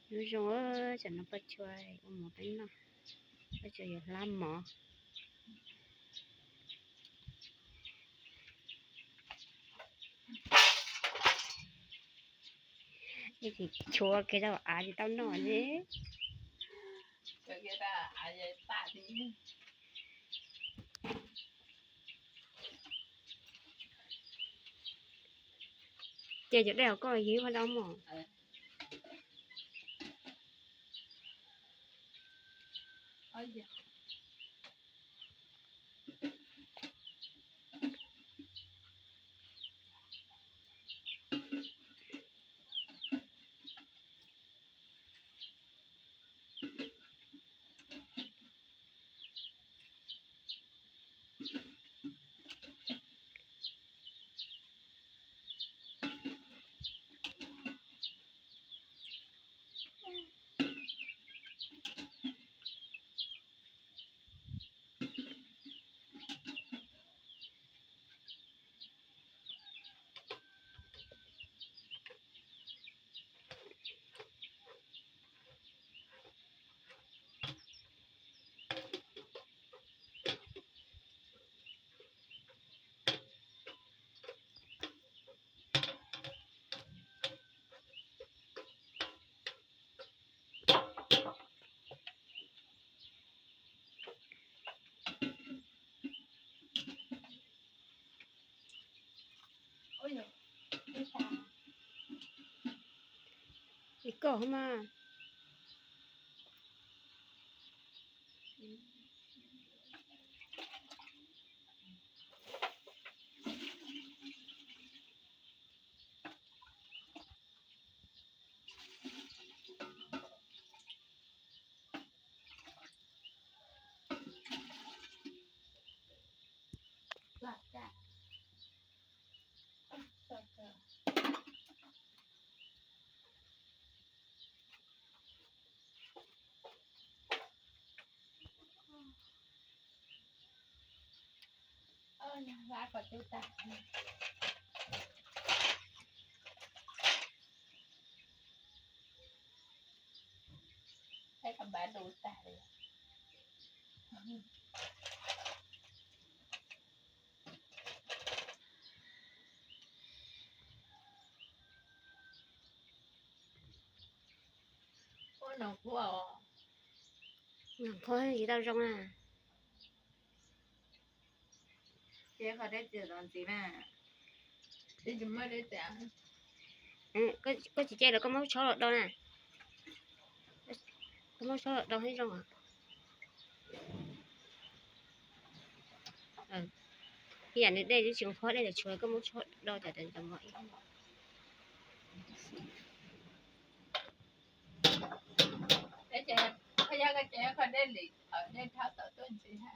Nyob zoo, tsam no Paj Tsua ua mov peb noj, Paj Tsua yuav hlab mov. Tshuav kiag rau av tsis tau noj li. Ces cov dej hauv koj yog ib qho dab mog. Ib koj mas. Nqhov tsis tau zoo na. Koj tsis ce los koj muab tshob los do na. Koj muab tshob los do thiab zoo. Ib yam li dej twb tsis qhuav, dej tseem tshuav, koj muab tshob do cov ntawd mov ib. Yog koj ces koj dej li, dej rhab tawm tuaj ntxiv ha.